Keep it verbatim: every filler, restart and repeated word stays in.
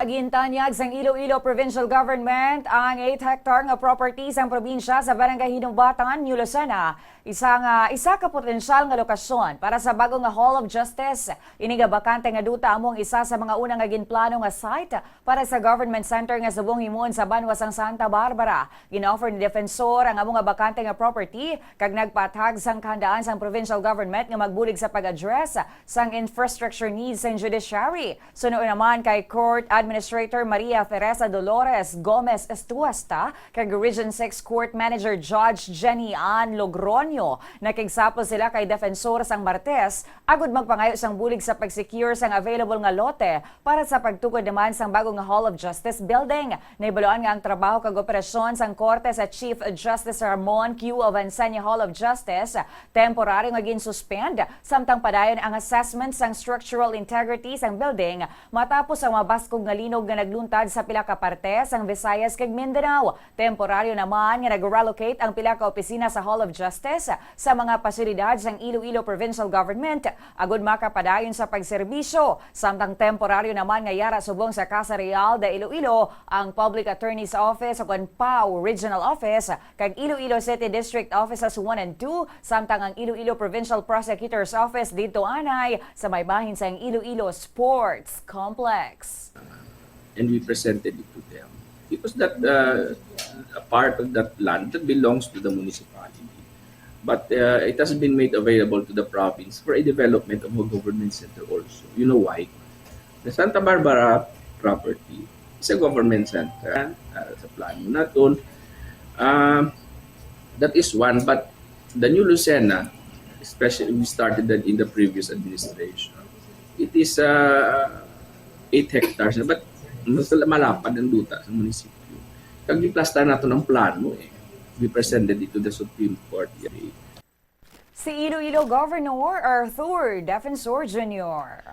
Gintanyag sang Iloilo Provincial Government ang eight hectare nga property sang probinsya sa Barangay Hinubatan, New Lucena, isa nga, isa ka potensyal nga lokasyon para sa bago nga Hall of Justice. Ini nga bakante nga duta amo ang isa sa mga una nga ginplano nga site para sa government center nga subong himuon sa banwa sang Santa Barbara. Gin-offer ni Defensor ang amo nga bakante nga property kag nagpatag sang kahandaan sang provincial government nga magbulig sa pag-address sang infrastructure needs sang judiciary. Suno naman kay Court Administrator Maria Teresa Dolores Gomez Estuesta kag Region six Court Manager Judge Jenny Ann Logroño, nakigsapol sila kay Defensor sang Martes agud magpangayo sang bulig sa pag-secure sang available nga lote para sa pagtukod naman sang bago nga Hall of Justice Building. Nahibaluan nga ang trabaho kag operasyon sang korte sa Chief Justice Ramon Q. Ovancenia Hall of Justice temporaryo nga gin-suspend, samtang padayon ang assessment sang structural integrity sang building matapos ang mabaskog nga linog nga nagluntad sa pila ka parte sang Visayas kag Mindanao. Temporaryo naman nga nag-relocate ang pila ka opisina sa Hall of Justice sa mga pasilidad sang Iloilo Provincial Government agud makapadayon sa pagserbisyo, samtang temporaryo naman nga yara subong sa Casa Real de Iloilo ang Public Attorney's Office ukon PAO Regional Office kag Iloilo City District Offices one and two, samtang ang Iloilo Provincial Prosecutor's Office didto anay sa may bahin sang Iloilo Sports Complex. And we presented it to them. Because that uh, a part of that land that belongs to the municipality. But uh, it has been made available to the province for a development of a government center also. You know why? The Santa Barbara property is a government center uh, sa plano naton. Um, that is one, but the New Lucena, especially we started that in the previous administration, it is uh, eight hectares, but mas malapad ang duta sa munisipyo. Kag giplastar nato ng plano eh. We presented it to the Supreme Court. Si Iloilo Governor Arthur Defensor Junior